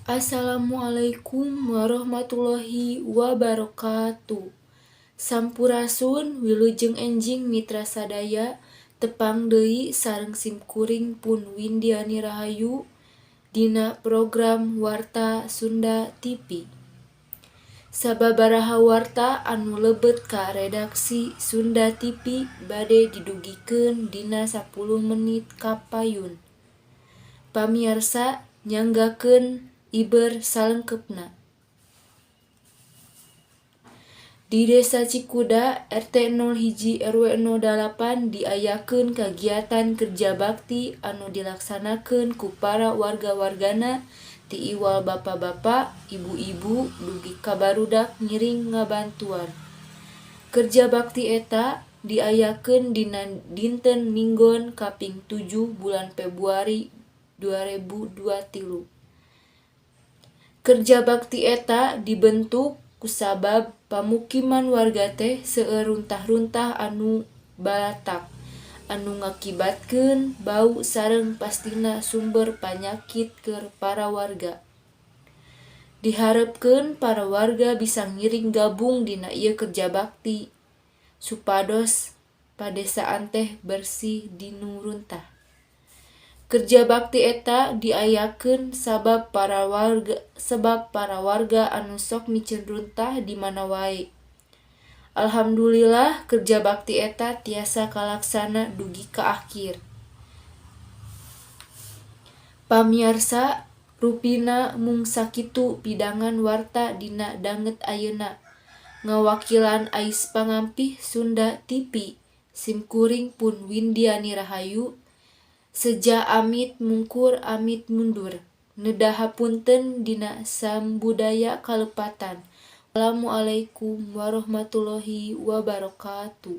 Assalamualaikum warahmatullahi wabarakatuh. Sampurasun, wilujeng enjing mitra sadaya. Tepang deui sareng simkuring pun Windiani Rahayu dina program Warta Sunda TV. Sababaraha warta anu lebet ka redaksi Sunda TV bade didugikeun dina 10 menit kapayun. Pamiarsa, nyanggakeun iber salengkepna. Di Desa Cikuda RT 01 RW 08 diayakeun kagiatan kerja bakti anu dilaksanakeun ku para warga-wargana ti iwal bapa-bapa, ibu-ibu dugi ka barudak ngiring ngabantuan. Kerja bakti eta diayakeun dina dinten Minggon kaping 7 bulan Pebruari 2023. Kerja bakti eta dibentuk kusabab pamukiman warga teh seueur runtah-runtah anu balatak anu ngakibatkeun bau sareng pastina sumber panyakit keur para warga. Diharepkeun para warga bisa ngiring gabung dina ieu kerja bakti supados padesaan teh bersih dinu runtah. Kerja bakti eta diayakeun sabab para warga anu sok miceun runtah di mana wae. Alhamdulillah, kerja bakti eta tiasa kalaksana dugi ka akhir. Pamiarsa, rupina mung sakitu pidangan warta dina danget ayeuna. Ngawakilan Ais Pangampih Sunda TV, simkuring pun Windiani Rahayu seja amit mungkur amit mundur, nedah hapunten dina sambudaya kalepatan. Wassalamualaikum warahmatullahi wabarakatuh.